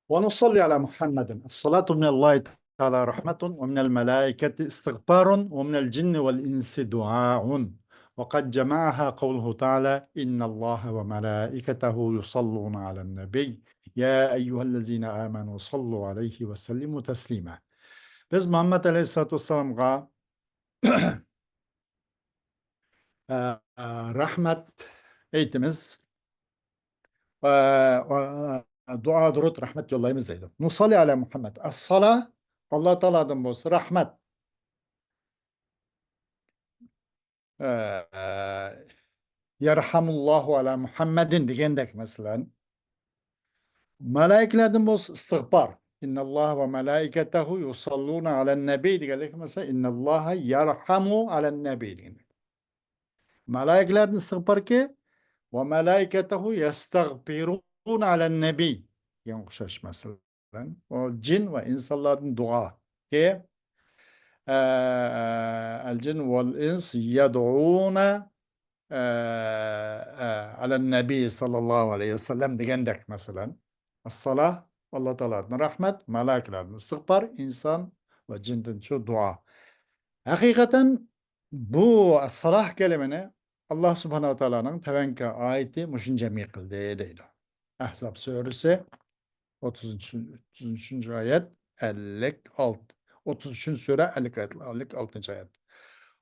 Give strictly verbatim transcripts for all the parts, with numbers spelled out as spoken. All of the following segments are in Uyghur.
ونصلي على محمد. الصلاة من الله تعالى رحمة، ومن الملائكة استغفار، ومن الجن والإنس دعاء. وقد جمعها قوله تعالى: إن الله وملائكته يصلون على النبي، يا أيها الذين آمنوا صلوا عليه وسلموا تسليما. بىز مۇھەممەد ئەلەيھىسسالاتۇ ۋەسسالامغا ئە، ئە، رەھمەت ئېيتىمىز. ئە، ئە، دۇئا، دۇرۇت، رەھمەت يوللايمىز دەيدۇ. نۇساللى ئەلا مۇھەممەد. ئەسسالا، ئاللا تائالادىن بولسا رەھمەت. ئە، ئە، يەرھەمۇللاھۇ ئەلا مۇھەممەدىن دېگەندەك، مەسىلەن، مەلائىكىلەردىن بولسا ئىستىغپار. ئىنناللاھە ۋە مەلائىكەتەھۇ يۇساللۇنە ئەلەن نەبىي دېگەنلىك، مەسىلەن، ئىنناللاھە يەرھەمۇ ئەلەن نەبىي دېگەندەك. مەلائىكىلەردىن ئىستىغپاركى، ۋە مەلائىكەتەھۇ يەستەغپىرۇنە ئەلەن نەبىي دېگەن ئوخشاش مەسىلە. ئۇ جىن ۋە ئىنسانلاردىن دۇئا. كى، ئە، ئە، ئەل جىن ۋەل ئىنس يەدئۇنە، ئە، ئە، ئەلەن نەبىي ساللاللاھۇ ئەلەيھى ۋەسەللەم دېگەندەك، مەسىلەن. ئەسسالا، ئاللا تائالادىن رەھمەت، مەلائىكىلەردىن ئىستىغپار، ئىنسان ۋە جىندىن شۇ دۇئا. ھەقىقەتەن بۇ ئەسسالا كەلىمىنى ئاللا سۇبھانەھۇ ۋە تائالانىڭ تەۋەنكى ئايىتى مۇشۇنى جەمئىي قىلدى دەيدۇ. ئەھزاب سۈرىسى، ئوتتۇز ئۈچىنچى ئايەت، ئەللىك ئالتە. ئوتتۇز ئۈچىنچى سۈرە، ئەللىك ئايەت، ئەللىك ئالتىنچى ئايەت.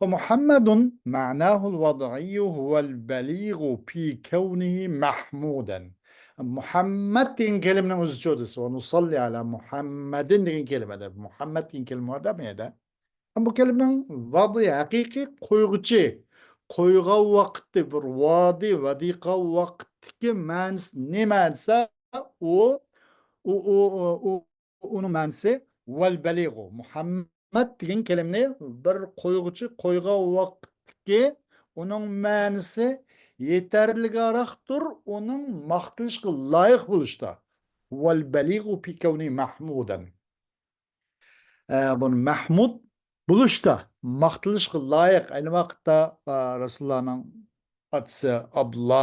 ومحمد معناه الوضعي هو البليغ في كونه محمودا. مۇھەممەد دېگەن كەلىمىنىڭ ئۆزىچۇ دېسە، ونصلي على محمد دېگەن كەلىمە دە. مۇھەممەد دېگەن كەلىمە بار دە بۇ يەردە. بۇ كەلىمىنىڭ ۋادى ھەقىقىي قويغۇچى، قويغان ۋاقىتتا بىر ۋادى، ۋادى قىلغان ۋاقىتتىكى مەنىسى نېمە دېسە، ئۇ، ئۇ، ئۇ، ئۇ، ئۇ، ئۇنىڭ مەنىسى ۋەل بەلىغۇ. مۇھەممەد دېگەن كەلىمىنى بىر قويغۇچى قويغان ۋاقىتتىكى ئۇنىڭ مەنىسى يېتەرلىكراقتۇر، ئۇنىڭ ماختىلىشقا لايىق بولۇشتا. ۋەل بەلىغۇ پى كەۋنى مەھمۇدەن. ئە، بۇنى مەھمۇد بولۇشتا، ماختىلىشقا لايىق. ئەينى ۋاقىتتا، ئە، رەسۇلۇللانىڭ ئاتىسى ئابدۇللا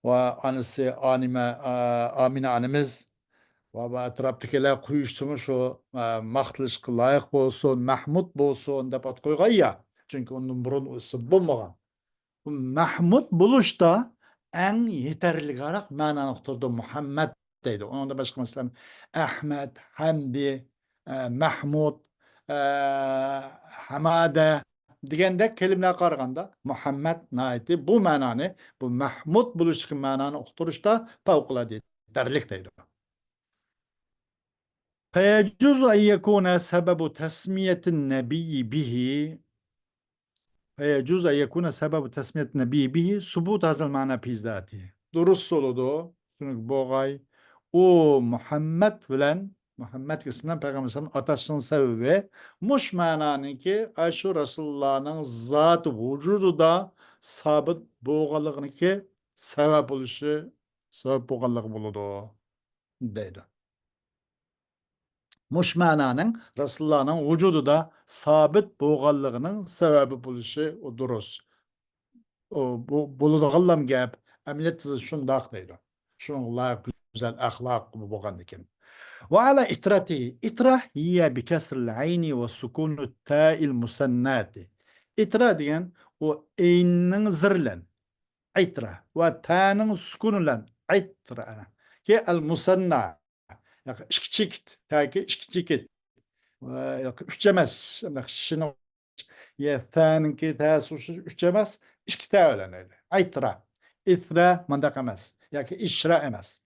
ۋە ئانىسى ئانىمە، ئە، ئامىنە ئانىمىز ۋە بۇ ئەتراپتىكىلەر قويۇشسىمۇ شۇ، ئە، ماختىلىشقا لايىق بولسۇن، مەھمۇد بولسۇن دەپ ئات قويغان يا. چۈنكى ئۇندىن بۇرۇن ئىسمى بولمىغان. مەھمۇد بولۇشتا ئەڭ يېتەرلىكراق مەنانى ئۇقتۇرىدۇ. مۇھەممەد دەيدۇ. ئۇنىڭدىن باشقا، مەسىلەن، ئەھمەد، ھەمدى، ئە، مەھمۇد، ئە، ھەمادە دېگەندەك كەلىمىلەرگە قارىغاندا، مۇھەممەد ناھايىتى بۇ مەنانى، بۇ مەھمۇد بولۇشتىكى مەنانى ئۇقتۇرۇشتا پەۋقۇلئاددە يېتەرلىك دەيدۇ. فيجوز أن يكون سبب تسمية النبي به، فيجوز أن يكون سبب تسمية النبي به ثبوت هذا المعنى في ذاته. دۇرۇس بولىدۇ، چۈنكى بولغاي، ئۇ مۇھەممەد بىلەن، مۇھەممەد ئىسمى بىلەن پەيغەمبەر ئەلەيھىسسالام ئاتاشنىڭ سەۋەبى مۇشۇ مەنانىڭكى، ئاشۇ رەسۇلۇللانىڭ زاتى ۋۇجۇدىدا سابىت بولغانلىقىنىڭكى سەۋەب بولۇشى، سەۋەب بولغانلىقى بولىدۇ. دەيدۇ. مۇشۇ مەنانىڭ رەسۇلۇللانىڭ ۋۇجۇدىدا سابىت بولغانلىقىنىڭ سەۋەبى بولۇشى ئۇ دۇرۇس. ئۇ، بۇ، بولىدىغانلام گەپ، ئەمەلىيەتتە شۇنداق دەيدۇ. شۇنىڭغا لايىق گۈزەل ئەخلاق بولغاندىكىن. وعلى إترته، إترة هي بكسر العين وسكون التاء المثناة. ئىترا دېگەن ئۇ ئەيننىڭ زىر بىلەن، ئىترا، ۋە تانىڭ سۈكۈنى بىلەن ئىترا. كى ئەل مۇسەننا، ياكى ئىككى چېكىت، تاكى ئىككى چېكىت. ۋە ياكى ئۈچ ئەمەس، شىنىڭ، يە، تانىڭكى تاسى ئۈچ ئەمەس، ئىككى تا بىلەن ئىدى. ئىترا، ئىترا مۇنداق ئەمەس، ياكى ئىشرا ئەمەس.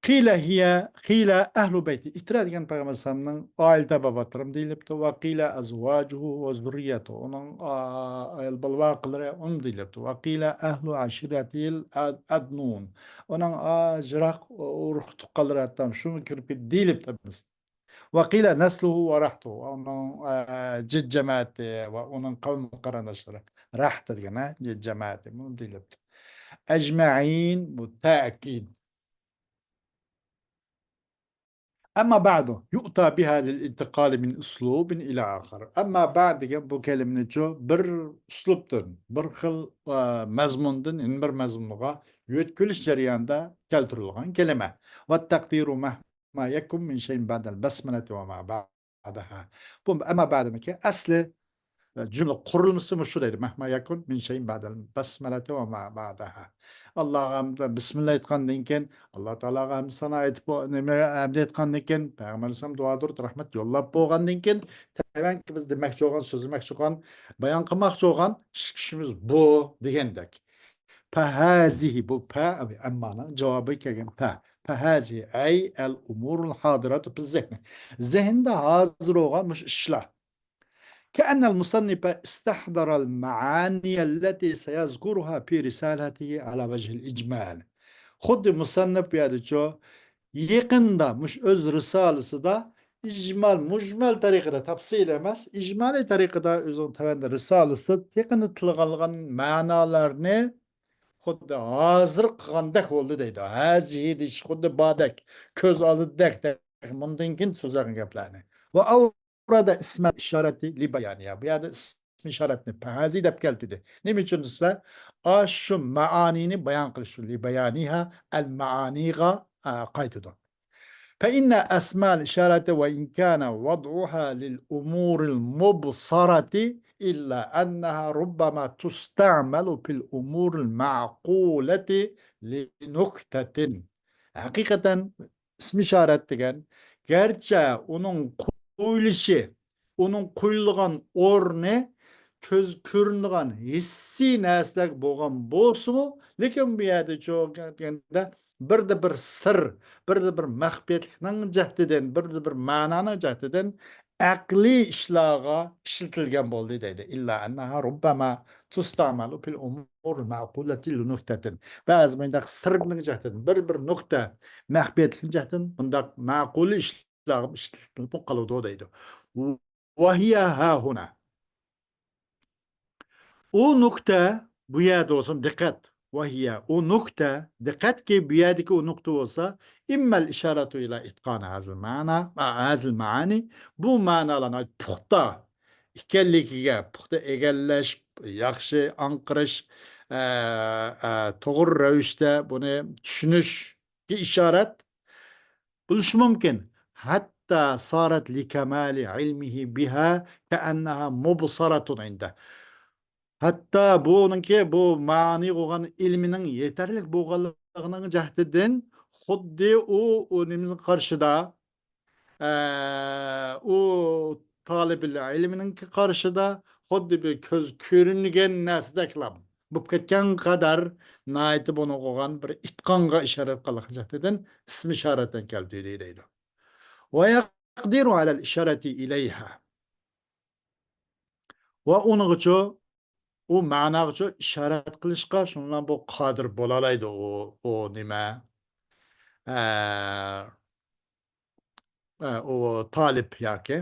قيل هي، قيل أهل بيته. ئىترا دېگەن پەيغەمبەر ئەلەيھىسسالامنىڭ ئائىلە تابابىئاتلىرىمۇ دېيىلىپتۇ. وقيل أزواجه وذريته. ئۇنىڭ، ئا، ئايال بالىلىرى ئۇمۇ دېيىلىپتۇ. وقيل أهل عشيرته الأدنون. ئۇنىڭ، ئا، يىراق ئۇرۇق تۇغقانلىرى ھەتتا شۇمۇ كىرىپ كېتىدۇ دېيىلىپتۇ. وقيل نسله ورهطه. ئۇنىڭ، ئا، جىت جامائىتى ۋە ئۇنىڭ قەۋم قېرىنداشلىرى. رەھتە دېگەن، ھە، جىت جامائىتى. بۇنى دېيىلىپتۇ. أجمعين، بۇ تەكىد. أما بعد يؤتى بها للانتقال من أسلوب إلى آخر. ئەمما بەئد دېگەن بۇ كەلىمىنىچۇ بىر ئۇسلۇبتىن، بىر خىل، ئە، مەزمۇندىن يەنە بىر مەزمۇنغا يۆتكىلىش جەريانىدا كەلتۈرۈلگەن كەلىمە. والتقدير مه-، ما يكن من شيء بعد البسملة وما بعدها. بۇ أما بعدنىڭكى ئەسلى، ئە، جۈملە قۇرۇلمىسى مۇشۇ دەيدۇ. مهما يكن من شيء بعد البسملة وما بعدها. ئاللاغا ھەمدە بىسمىللا ئېيتقاندىن كېيىن، ئاللا تائالاغا ھەمدۇ سانا ئېيتىپ، نېمە، ھەمدە ئېيتقاندىن كېيىن، پەيغەمبەر ئەلەيھىسسالام دۇئا دۇرۇت رەھمەت يوللاپ بولغاندىن كېيىن، تەۋەنكى بىز دېمەكچى بولغان، سۆزلىمەكچى بولغان، بايان قىلماقچى بولغان ئىش-، ئىشىمىز بۇ دېگەندەك. فهذه، بۇ پە، ئەممانىڭ جاۋابى كەلگەن پە. فهذه، أي الأمور الحاضرة في الذهن. زېھىندا ھازىر بولغان مۇشۇ ئىشلار. كأن المصنف استحضر المعاني التي سيذكرها في رسالته على وجه الإجمال. خۇددى مۇسەننىپ بۇ يەردىچۇ، يېقىندا مۇشۇ ئۆز رىسالىسىدا ئىجمال، مۇجمەل تەرىقىدە، تەپسىل ئەمەس، ئىجمالىي تەرىقىدە ئۆزىنىڭ تەۋەندە رىسالىسىدا يېقىندا تىلغا ئالغان مەنالارنى خۇددى ھازىر قىلغاندەك بولدى دەيدۇ. ھەزىھى دېيىش خۇددى باردەك، كۆز ئالدىدەك، مۇندىن كېيىن سۆزلەنگەن گەپلەرنى. ۋە ئەۋرەدە ئىسمەل ئىشارەتى لىبايانىيە. بۇ يەردە ئىسمى ئىشارەتنى پەھەزى دەپ كەلتۈردى. نېمە ئۈچۈن دېسىلە، ئاشۇ مەئانىنى بايان قىلىش، لىبايانىھا، ئەل مەئانىغا، ئە، قايتىدۇ. فإن أسماء الإشارة وإن كان وضعها للأمور المبصرة إلا أنها ربما تستعمل في الأمور المعقولة لنكتة. ھەقىقەتەن ئىسم ئىشارەت دېگەن، گەرچە ئۇنىڭ قويۇلۇشى، ئۇنىڭ قويۇلغان ئورنى كۆز كۆرۈنىدىغان ھېسسىي نەرسىلەرگە بولغان بولسىمۇ، لېكىن بۇ يەردە چوغ دېگەندە بىردە بىر سىر، بىردە بىر مەخپىيەتلىكنىڭ جەھتىدىن، بىردە بىر مەنانىڭ جەھتىدىن ئەقلىي ئىشلارغا ئىشلىتىلگەن بولدى دەيدۇ. إلا أنها ربما تستعمل في الأمور المعقولة لنكتة. بەزى مۇنداق سىرنىڭ جەھتىدىن، بىر، بىر نۇقتا مەخپىيەتلىك جەھتىدىن بۇنداق مەقۇل ئىشلارغا ئىشلىتىلىپ قالىدۇ دەيدۇ. وهي ها هنا. ئۇ نۇقتا بۇ يەردە بولسۇن، دىققەت. وهي، ئۇ نۇقتا، دىققەتكى، بۇ يەردىكى ئۇ نۇقتا بولسا، إما الإشارة إلى إتقان هذا المعنى، ھازىل مەئانى، بۇ مەنالارنى پۇختا ئىكەنلىكىگە، پۇختا ئىگىلەش، ياخشى ئاڭقىرىش، ئە، ئە، توغرا رەۋىشتە بۇنى چۈشىنىشكە ئىشارەت بولۇشى مۇمكىن. حتى صارت لكمال علمه بها كأنها مبصرة عنده. ھەتتا بۇنىڭكى بۇ مەنىگە بولغان ئىلمىنىڭ يېتەرلىك بولغانلىقىنىڭ جەھىتىدىن خۇددى ئۇ، ئۇ نېمىنىڭ قارشىدا، ئە، ئۇ تالىبىل ئىلمىنىڭكى قارشىدا خۇددى بىر كۆز كۆرۈنگەن نەرسىدەكلا بولۇپ كەتكەن قەدەر ناھايىتى بۇنىڭغا بولغان بىر ئىتقانغا ئىشارەت قىلغان جەھەتتىن ئىسمى ئىشارەتتىن كەلتۈردى دەيدۇ. ويقدر على الإشارة إليها. ۋە ئۇنىڭغىچۇ، ئۇ مەناغىچۇ ئىشارەت قىلىشقا شۇنداق بۇ قادىر بولالايدۇ ئۇ، ئۇ نېمە، ئە، ئە، ئۇ تالىپ ياكى،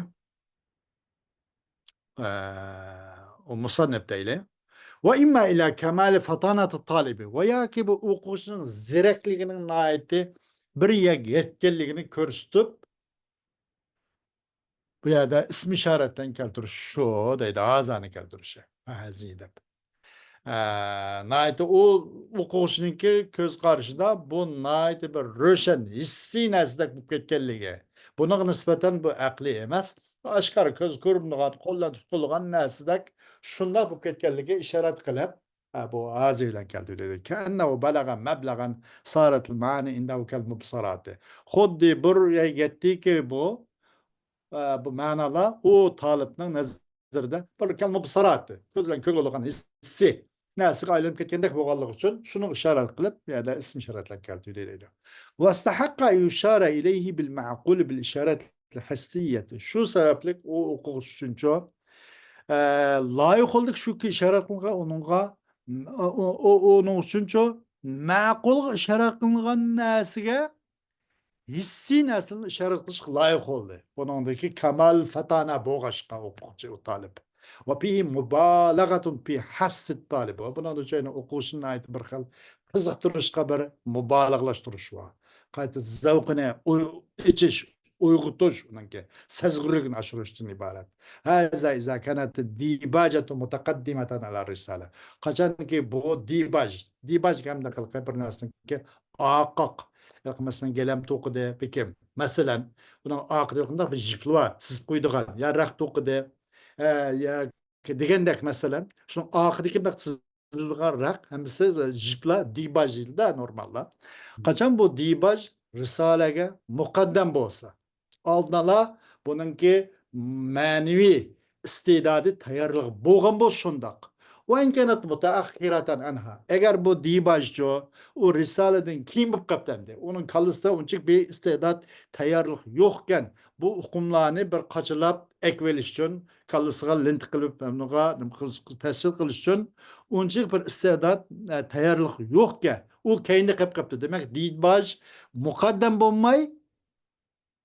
ئە، ئۇ مۇسەننىپ دەيلى. وإما إلى كمال فطانة الطالب. ۋە ياكى بۇ ئوقۇغۇچىنىڭ زېرەكلىكىنىڭ ناھايىتى بىر يەرگە يەتكەنلىكىنى كۆرسىتىپ، بۇ يەردە ئىسمى ئىشارەتتىن كەلتۈرۈش شۇ دەيدۇ، ھازانى كەلتۈرۈشى. ھازى دەپ. ئە، ناھايىتى ئۇ ئوقۇغۇچىنىڭكى كۆز قارىشىدا بۇ ناھايىتى بىر روشەن، ھېسسىي نەرسىدەك بولۇپ كەتكەنلىكى. بۇنىڭغا نىسبەتەن بۇ ئەقلىي ئەمەس. ئاشكارا كۆز كۆرۈنىدىغان، قول بىلەن تۇتقىلىغان نەرسىدەك شۇنداق بولۇپ كەتكەنلىكىگە ئىشارەت قىلىپ، ھە، بۇ ھازى بىلەن كەلتۈردى. كأنه بلغ مبلغا صارت المعاني عنده كالمبصرات. خۇددى بىر يەتتىكى بۇ، ئە، بۇ مەنالار ئۇ تالىپنىڭ نەزىرىدە بىر كالمبصرات، كۆز بىلەن كۆرۈلىدىغان ھېسسىي نەرسىگە ئايلىنىپ كەتكەندەك بولغانلىقى ئۈچۈن شۇنىڭغا ئىشارەت قىلىپ، بۇ يەردە ئىسم ئىشارەت بىلەن كەلتۈردى دەيدۇ. واستحق أن يشار إليه بالمعقول بالإشارة الحسية. شۇ سەۋەبلىك ئۇ ئوقۇغۇچى ئۈچۈنچۇ، ئە، لايىق بولدى شۇكى ئىشارەت قىلغان ئۇنىڭغا، ئۇ، ئۇ، ئۇ، ئۇنىڭ ئۈچۈنچۇ مەقۇلغا ئىشارەت قىلىنغان نەرسىگە ھېسسىي نەرسىلەرنى ئىشارەت قىلىشقا لايىق بولدى. بۇنىڭدىكى كامال فاتانە بولغاچقا ئوقۇغۇچى ئۇ تالىپ. وفيه مبالغة في حث الطالب. ۋە بۇنىڭدا شۇ ئوقۇغۇچىنى ناھايىتى بىر خىل قىزىقتۇرۇشقا بىر مۇبالىغىلاشتۇرۇش بار. قايتا زەۋقىنى ئوي-، ئېچىش، ئويغىتىش ئۇنىڭكى سەزگۈرلۈكىنى ئاشۇرۇشتىن ئىبارەت. هذا إذا كانت الديباجة متقدمة على الرسالة. قاچانكى بۇ دىباج، دىباج دېگەن بىر نەرسىنىڭكى ئاقاق، مەسىلەن، گىلەم توقۇدى، بىكىم. مەسىلەن، ئۇنىڭ ئارقىدا قانداق بىر جىپلار تىزىپ قويىدىغان، يا رەخت توقۇدى، ئە، يا دېگەندەك، مەسىلەن، شۇنىڭ ئارقىدىكى مۇنداق تىزىلغان رەخت ھەممىسى جىپلار، دېباژ دەيدۇ-دە نورمالدا. قاچان بۇ دېباژ رىسالەگە مۇقەددەم بولسا، ئالدىن ئالا بۇنىڭكى مەنىۋى ئىستېدادى، تەييارلىقى بولغان بولسا شۇنداق. وإن كانت متأخرة عنها. ئەگەر بۇ دېباژچۇ، ئۇ رىسالىدىن كېيىن بولۇپ قاپتۇ ئەمدى. ئۇنىڭ كاللىسىدا ئۇنچىلىك بىر ئىستېدات، تەييارلىق يوقكەن، بۇ ئۇقۇملارنى بىر قاچىلاپ ئەكىۋېلىش ئۈچۈن، كاللىسىغا لېنتا قىلىپ، ئۇنىڭغا نېمە قىلىش، تەسۋىر قىلىش ئۈچۈن، ئۇنچىلىك بىر ئىستېدات، ئە، تەييارلىق يوقكەن. ئۇ كەينىدە قېلىپ قاپتۇ. دېمەك، دېباژ مۇقەددەم بولماي،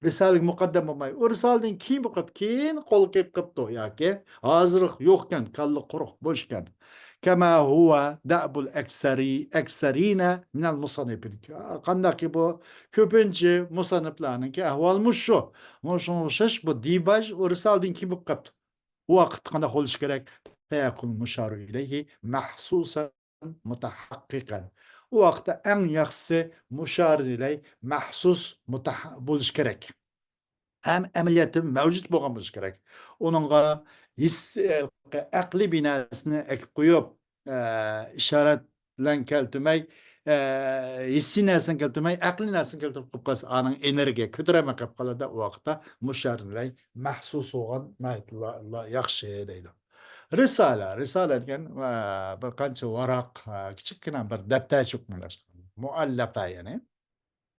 رىسالىگە مۇقەددەم بولماي، ئۇ رىسالىدىن كېيىن بولۇپ قاپتۇ، كېيىن قولغا كېلىپ قاپتۇ ياكى ھازىر يوقكەن، كاللا قۇرۇق، بوشكەن. كما هو دأب الأكثر، أكثرين من المصنفين. قانداقكى بۇ كۆپىنچە مۇسەننىپلارنىڭكى ئەھۋالى مۇشۇ. مۇشۇنىڭغا ئوخشاش بۇ دېباژ ئۇ رىسالىدىن كېيىن بولۇپ قاپتۇ. ئۇ ۋاقىتتا قانداق بولۇش كېرەك؟ فيكون المشار إليه محسوسا متحققا. ئۇ ۋاقىتتا ئەڭ ياخشىسى مۇشار ئىلەي مەخسۇس مۇتەھ-، بولۇش كېرەك. ھەم ئەمەلىيەتتە مەۋجۇت بولغان بولۇش كېرەك. ئۇنىڭغا ھېس-، ئەقلىي بىر نەرسىنى ئەكىپ قويۇپ، ئە، ئىشارەت بىلەن كەلتۈرمەي، ئە، ھېسسىي نەرسىنى كەلتۈرمەي، ئەقلىي نەرسىنى كەلتۈرۈپ قويۇپ قالسا، ئۇنىڭ ئېنېرگىيە كۆتۈرەلمەي قېلىپ قالىدۇ. ئۇ ۋاقىتتا مۇشار ئىلەي مەخسۇس بولغان ناھايىتى ياخشى دەيدۇ. رىسالە، رىسالە دېگەن، ئە، بىر قانچە ۋاراق، ئە، كىچىككىنە بىر دەپتەرچە ئوخشاش. مۇئەللەپە، يەنى